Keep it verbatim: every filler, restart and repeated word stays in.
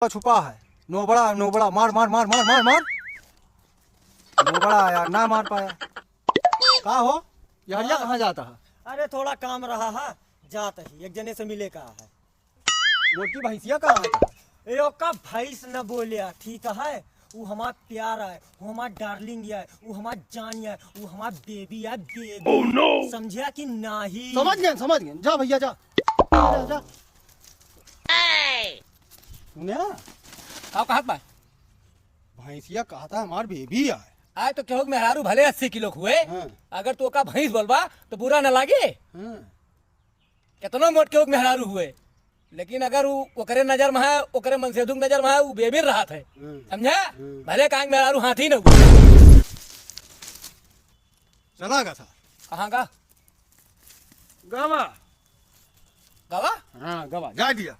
छुपा है। नोबड़ा, नोबड़ा, मार, मार, मार। नोबड़ा यार, ना मार पाया। का हो, ये हरिया कहाँ जाता है? अरे, थोड़ा काम रहा है, जात ही, एक जने से मिले का है। मोटकी भैंसिया कहाँ है? ए, ओका भैंस न बोल्या, ठीक है? उ हमार प्यार है, उ हमार darling है, उ हमार जान है, उ हमार baby है, baby। Oh no! समझ्या कि नाही? समझ गए, समझ गए। जा भैया, जा। जा, जा। सुन्या? का कहत बा? भैंसिया कहता हमार baby है। आए तो केहू के मेहरारू भले अस्सी किलो के हुए, हाँ। अगर तू ओका भैंस बोलबा तो बुरा न लागे। हाँ। केतनो मोट केहू के मेहरारू हुए, लेकिन अगर उ ओकरे नजर में है, ओकरे मनसेधु के नजर में है, उ baby रहत है। हम्म। समझा? हम्म। भले काहे के मेहरारू हाथी न हुए। चला गा था। कहाँ का? गवा। गवा? हाँ, गवा। जा दिया।